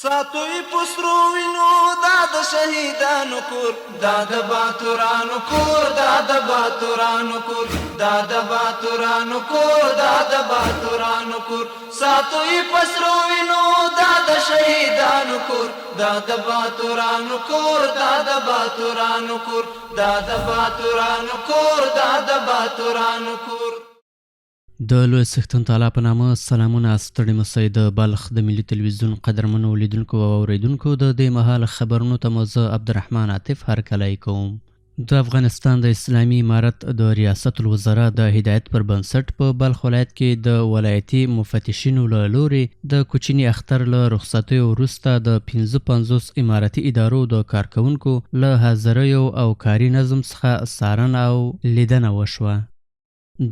ساتو یې په سرو وینو دا د شهیدانو کور، دا د باتورانو کور، دا د باتورانو کور، دا د باتورانو کور، دا د باتورانو کور. ساتو یې په سرو وینو دا د شهیدانو کور، دا د باتورانو کور، دا د باتورانو کور، دا د باتورانو کور، دا د باتورانو کور. د لوی څښتن تعالی په نامه سلامونه. ستړي مسئ. د بلخ د ملي تلویزیون قدرمنو لیدونکو او اوریدونکو، د دې مهال خبرونو ته مو زه عبدالرحمن عاطف هرکلی کوم. د افغانستان د اسلامي امارت د ریاست الوزرا د هدایت پر بنسټ په بلخ ولایت کې د ولایتي مفتشینو له لوري د کوچني اختر له رخصتیو وروسته د 55 امارتي ادارو د کارکوونکو له حاضریو او کاري نظم څخه څارنه او لیدنه وشوه.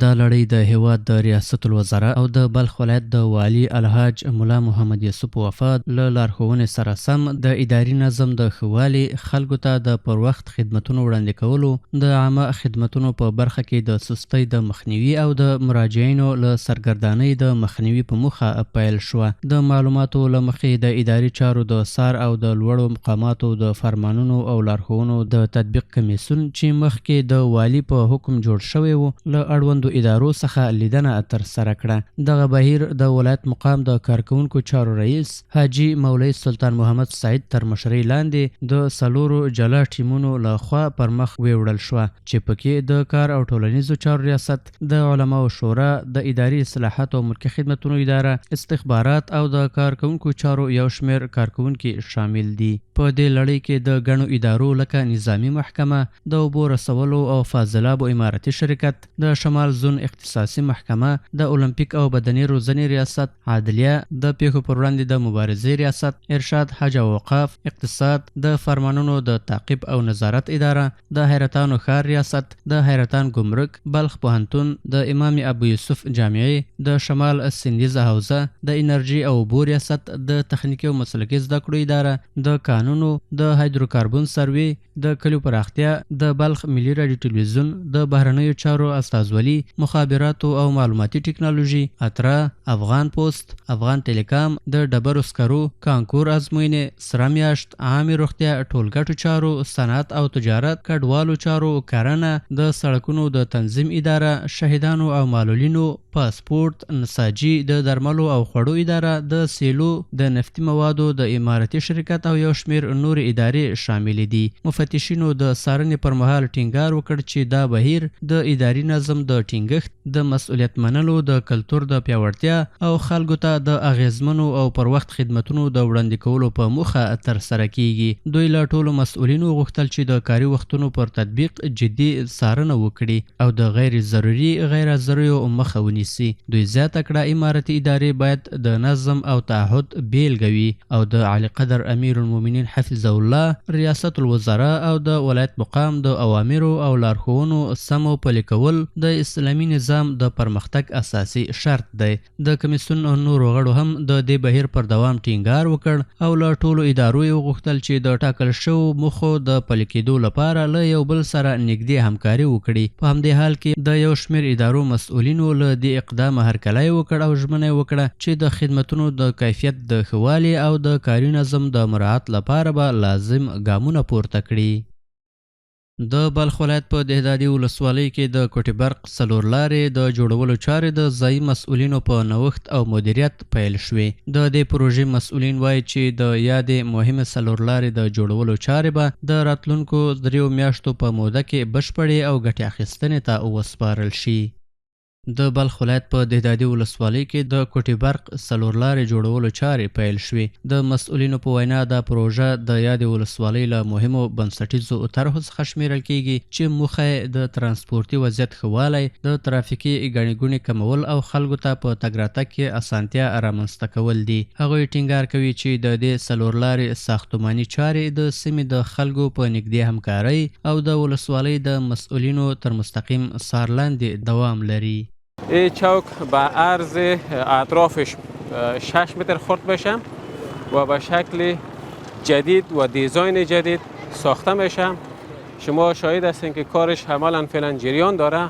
دا لړۍ د هېواد د ریاست الوزرا او د بلخ ولایت د والي الحاج ملا محمد یوسف وفا له لارښوونې سره سم د اداري نظم د ښه والي، خلکو ته د پر وخت خدمتونو وړاندې کولو، د عامه خدمتونو په برخه کې د سستۍ د مخنیوي او د مراجعینو له سرګردانۍ د مخنیوي په موخه پیل شوه. د معلوماتو له مخې، د اداري چارو د څار او د لوړو مقاماتو د فرمانونو او لارښوونو د تطبیق کمیسیون، چې مخکې د والي په حکم جوړ شوی و، له اړوندو ادارو څخه لیدنه ترسره کړه. دغه بهیر د ولایت مقام د کارکوونکو چارو رئیس حاجي مولوي سلطان محمد سعید تر مشرۍ لاندې د څلورو جلا ټیمونو له خوا پر مخ ویوړل شوه، چې پکې د کار او ټولنیزو چارو ریاست، د علماو شورا، د اداري اصلاحاتو او ملکي خدمتونو اداره، استخبارات او د کارکوونکو چارو یو شمېر کارکوونکي شامل دي. په دې لړۍ کې د ګڼو ادارو لکه نظامي محکمه، د اوبو رسولو او فاضلابو امارتي شرکت، د شمال زون اختصاصي محکمه، د المپیک او بدني روزنې ریاست، عدلیه، د پېښو پر وړاندې د مبارزې ریاست، ارشاد، حج او اوقاف، اقتصاد، د فرمانونو د تعقیب او نظارت اداره، د حیرتانو ښار ریاست، د حیرتان ګمرک، بلخ پوهنتون، د امام ابو یوسف جامعې، د شمال سیندیزه حوزه، د انرژي او اوبو ریاست، د تخنیکي او مسلکي زده کړو اداره، د کانونو، د هایدروکاربون سروې، د کلیو پراختیا، د بلخ ملي راډیو تلویزیون، د بهرنیو چارو استازولي، مخابراتو او معلوماتي ټکنالوژي، اترا، افغان پوست، افغان ټیلیکام، د ډبرو سکرو، کانکور ازموینې، سره میاشت، عامې روغتیا، ټولګټو چارو، صنعت او تجارت، کډوالو چارو، کرنه، د سړکونو د تنظیم اداره، شهیدانو او معلولینو، پاسپورت، نساجي، د درملو او خوړو اداره، د سیلو، د نفتي موادو د امارتي شرکت او یو شمېر نورې ادارې شاملې دي. مفتشینو د څارنې پر مهال ټینګار وکړ چې دا بهیر د اداري نظم د ټینګښت، د مسؤلیت منلو د کلتور د پیاوړتیا او خلکو ته د اغېزمنو او پر وخت خدمتونو د وړاندې کولو په موخه ترسره کېږي. دوی له ټولو مسؤلینو وغوښتل چې د کاري وختونو پر تطبیق جدي څارنه وکړي او د غیر ضروري غیرحاضریو مخه ونیسي. دوی زیاته کړه، امارتي ادارې باید د نظم او تعهد بېلګه وي او د عالیقدر امیرالمؤمنین حفظه الله، ریاست الوزرا او د ولایت مقام د اوامرو او لارښوونو سمو پلي کول د اسلامي نظام د پرمختګ اساسي شرط دی. د کمیسیون نورو غړو هم د دې بهیر پر دوام ټینګار وکړ او له ټولو ادارو یې وغوښتل چې د ټاکل شوو موخو د پلي کېدو لپاره له یو بل سره نږدې همکاري وکړي. په همدې حال کې د یو شمېر ادارو مسؤلینو له دې اقدامه هرکلی وکړ او ژمنه یې وکړه چې د خدمتونو د کیفیت د ښه والي او د کاري نظم د مراعات لپاره به لازم ګامونه پورته کړي. د بلخ ولایت په دهدادي ولسوالۍ کې د کوټې برق څلور لارې د جوړولو چارې د ځایي مسؤلینو په نوښت او مدیریت پیل شوې. د دې پروژې مسؤلین وایي چې د یادې مهمې څلور لارې د جوړولو چارې به د راتلونکو 3 میاشتو په موده کې بشپړې او ګټې اخیستنې ته وسپارل شي. د بلخ ولایت په دهدادي ولسوالۍ کې د کوټې برق څلور لارې جوړولو چارې پیل شوې. د مسؤلینو په وینا، دا پروژه د یادې ولسوالۍ له مهمو بنسټیزو طرحو څخه شمېرل کېږي چې موخه یې د ترانسپورتي وضعیت ښه والی، د ترافیکي ګڼې ګوڼې کمول او خلکو ته په تګ راتګ کې اسانتیا رامنځته کول دي. هغوی ټینګار کوي چې د دې څلور لارې ساختماني چارې د سیمې د خلکو په نږدې همکارۍ او د ولسوالۍ د مسؤلینو تر مستقیم څار لاندې دوام لري. این چوک به عرض اطرافش 6 متر خرد بشه و به شکل جدید و دیزاین جدید ساخته میشه. شما شاهد هستین که کارش عملا فعلا جریان داره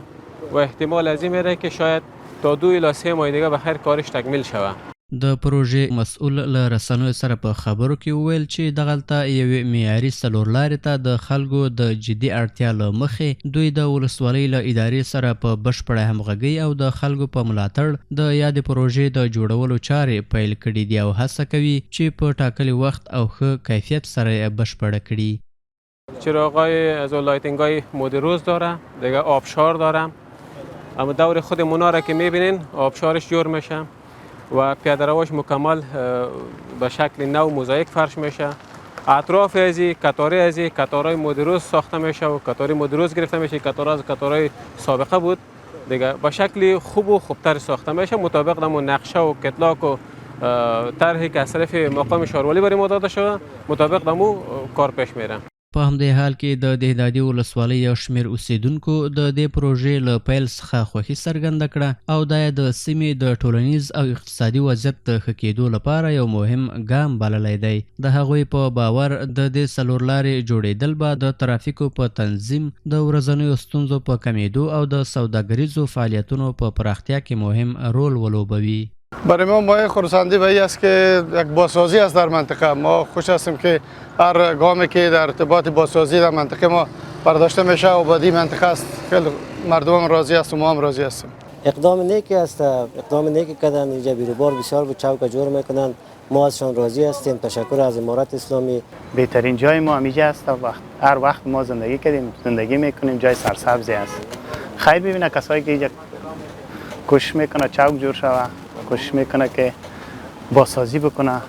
و احتمال از این میره که شاید تا 2 الی 3 ماه دیگه به خیر کارش تکمیل شود. د پروژې مسؤل له رسنیو سره په خبرو کې وویل چې دغلته یوې معیاري څلورلارې ته د خلکو د جدي اړتیا له مخې دوی د ولسوالۍ له ادارې سره په بشپړه همغږۍ او د خلکو په ملاتړ د یادې پروژې د جوړولو چارې پیل کړې دي او هڅه کوي چې په ټاکلي وخت او ښه کیفیت سره یې بشپړه کړي. چراغای از lighting های مود روز داره، دیگه آبشار داره. اما دور خود مناره که میبینین آبشارش جور میشه و پیاده روش مکمل به شکل نو موزاییک فرش میشه. اطراف ازی قطاره ازی قطارهای مود روز ساخته میشه و قطاری مود روز گرفته میشه. قطار از قطارهای سابقه بود، دیگه به شکل خوب و خوبتر ساخته میشه مطابق دمو نقشه و کتلاک و طرحی که از طرف مقام شاروالی برای ما داده شده، مطابق دمو کار پیش میره. په همدې حال کې د دهدادي ولسوالۍ یو شمېر اوسېدونکو د دې پروژې له پیل څخه خوښي څرګنده کړه او دا یې د سیمې د ټولنیز او اقتصادي وضعیت د ښه کېدو لپاره یو مهم ګام بللی دی. د هغوی په باور د دې څلورلارې جوړېدل به د ترافیکو په تنظیم، د ورځنیو ستونزو په کمېدو او د سوداګریزو فعالیتونو په پراختیا کې مهم رول ولوبوي. برای ما مایه خرسندی به است که یک بازسازی است در منطقه. ما خوش هستیم که هر گامی که در ارتباط بازسازی در منطقه ما برداشته میشه و بادی منطقه است، خیلی مردم هم راضی است و ما هم راضی هستیم. اقدام نیکی است، اقدام نیکی کردن. اینجا بیروبار بسیار بود، چوک جور میکنن، ما ازشان راضی هستیم. تشکر از امارت اسلامی. بهترین جای ما همیشه است. وقت هر وقت ما زندگی کردیم، زندگی میکنیم، جای سرسبزی است. خیر ببینه کسایی که اینجا کوشش میکنه چوک جور شوه، کوشش میکنه که بازسازی بکنه،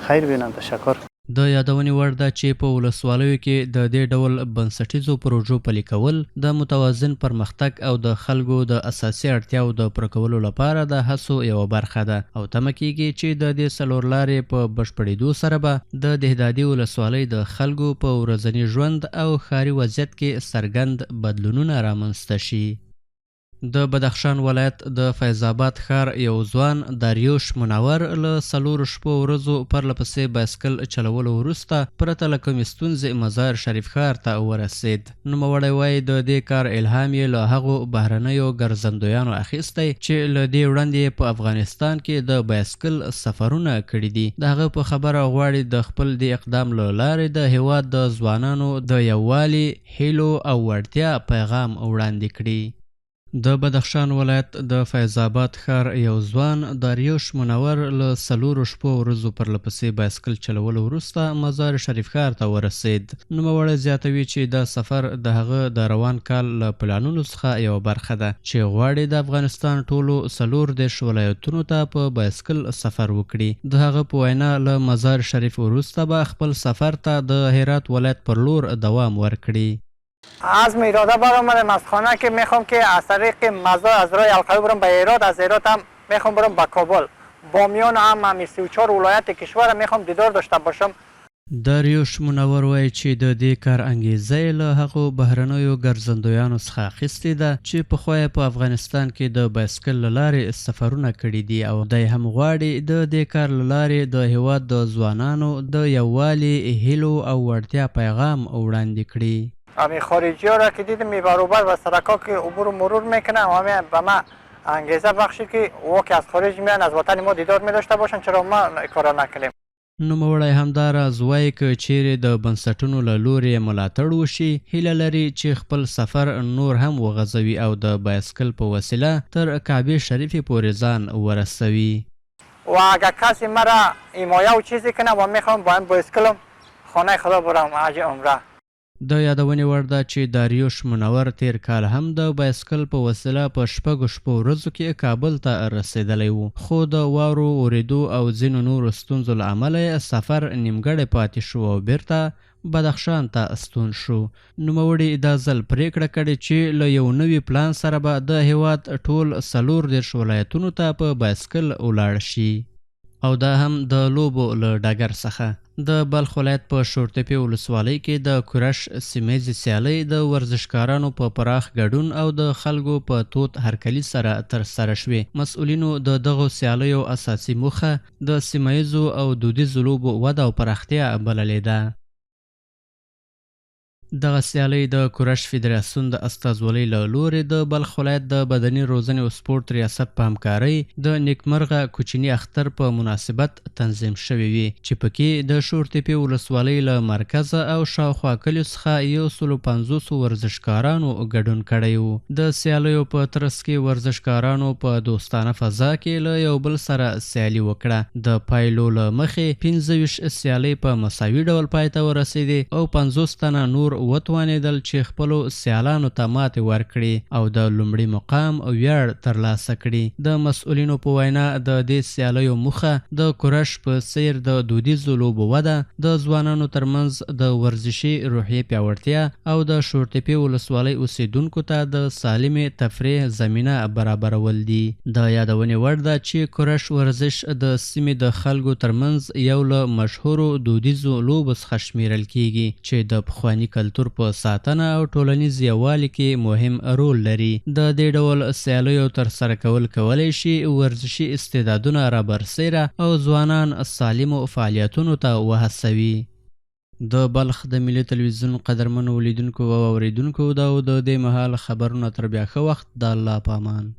خیر ببینن. تشکر. د یادونې وړ ده چې په ولسوالیو کې د دې ډول بنسټیزو پروژو پلي کول د متوازن پرمختګ او د خلکو د اساسي اړتیاو د پوره کولو لپاره د هڅو یوه برخه ده او تمه کیږي چې د دې څلورلارې په بشپړېدو سره به د دهدادي ولسوالۍ د خلکو په ورځني ژوند او ښاري وضعیت کې څرګند بدلونونه رامنځته شي. د بدخشان ولایت د فیض آباد ښار یو ځوان داریوش منور له 4 شپو ورځو پرله پسې بایسکل چلولو وروسته پرته له کومې ستونزې مزار شریف ښار ته ورسید. نوموړی وایي د دې کار الهام یې له هغو بهرنیو ګرځندویانو اخیستی چې له دې وړاندې یې په افغانستان کې د بایسکل سفرونه کړي دي. د هغه په خبره غواړي د خپل دې اقدام له لارې د هیواد د ځوانانو د یووالي، هیلو او وړتیا پیغام وړاندې کړي. د بدخشان ولایت د فیض آباد ښار یو ځوان داریوش منور له 4 شپو ورځو پرله پسې بایسکل چلولو وروسته مزار شریف ښار ته ورسید. نوموړی زیاتوي چې دا سفر د هغه د روان کال له پلانونو څخه یوه برخه ده چې غواړي د افغانستان ټولو 34 ولایتونو ته په بایسکل سفر وکړي. د هغه په وینا له مزار شریف وروسته به خپل سفر ته د هرات ولایت پر لور دوام ورکړي. عزم اراده برآمدم از خانه که میخوام که از طریق مزار از راه القوی برم به هرات، از هرات هم میخوام برم به کابل، بامیان هم 34 ولایت کشور میخوام دیدار داشته باشم. داریوش منور وایي چې د دې کار انګیزه یې له هغو بهرنیو ګرځندویانو څخه اخیستې ده چې پخوا یې په افغانستان کې د بایسکل له لارې سفرونه کړي دي او دی هم غواړي د دې کار له لارې د هیواد د ځوانانو د یووالي، هیلو او وړتیا پیغام وړاندې کړي. همین خارجی ها را که دیدم می برابر و سرکا که عبور و مرور میکنه و همین به ما انگیزه بخشید که او که از خارج میان از وطن ما دیدار می داشته باشن، چرا ما کارا نکنیم. نوموړی همداراز وایي که چیرې د بنسټونو له لوري ملاتړ وشي، هیله لري چې خپل سفر نور هم وغځوي او د بایسکل په وسیله تر کعبې شریفې پورې ځان ورسوي. و اگر کسی مرا حمایه و چیزی کنه و میخوام با این بایسکلم خانه خدا برم حج عمره. د یادونې وړ ده چې داریوش منور تیر کال هم د بایسکل په وسیله په 6 شپو ورځو کې کابل ته رسېدلی و، خو د واورو اورېدو او ځینو نورو ستونزو له امله یې سفر نیمګړی پاتې شو او بیرته بدخشان ته ستون شو. نوموړي دا ځل پرېکړه کړې چې له یو نوي پلان سره به د هیواد ټول 34 ولایتونو ته په بایسکل ولاړ شي، او دا هم د لوبو له ډګر څخه. د بلخ ولایت په شورتپې ولسوالۍ کې د کورش سیمهییزې سیالۍ د ورزشکارانو په پراخ ګډون او د خلکو په تود هرکلي سره ترسره شوې. مسؤلینو د دغو سیالیو اساسي موخه د سیمهییزو او دودیزو لوبو وده او پراختیا بللې ده. دغه سیالۍ د کورش فدراسیون د استازولۍ له لورې د بلخ ولایت د بدني روزنې او سپورت ریاست په همکارۍ د نیکمرغه کوچني اختر په مناسبت تنظیم شوې وې، چې پکې د شورتېپې ولسوالۍ له مرکزه او شاوخوا کلیو څخه 150 ورزشکارانو ګډون کړی و. د سیالیو په ترڅ کې ورزشکارانو په دوستانه فضا کې له یو بل سره سیالي وکړه. د پایلو له مخې 25 سیالۍ په مساوي ډول پای ته ورسېدې او 50 تنه نور وتوانېدل چې خپلو سیالانو ته ماتې ورکړي او د لومړي مقام ویاړ ترلاسه کړي. د مسؤلینو په وینا د دې سیالیو موخه د کورش په څیر د دودیزو لوبو وده، د ځوانانو ترمنځ د ورزشي روحیې پیاوړتیا او د شورتېپې ولسوالۍ اوسېدونکو ته د سالمې تفریح زمینه برابرول دي. د یادونې وړ ده چې کورش ورزش د سیمې د خلکو ترمنځ یو له مشهورو دودیزو لوبو څخه شمیرل کیږي، چې د پخواني کلتور په ساتنه او ټولنیز یووالي کې مهم رول لري. د دې ډول سیالیو ترسره کول کولی شي ورزشي استعدادونه رابرسېره او ځوانان سالمو فعالیتونو ته وهڅوي. د بلخ د ملي تلویزیون قدرمنو لیدونکو او اورېدونکو، دا و د دې مهال خبرونه. تر بیا ښه وخت، د الله په امان.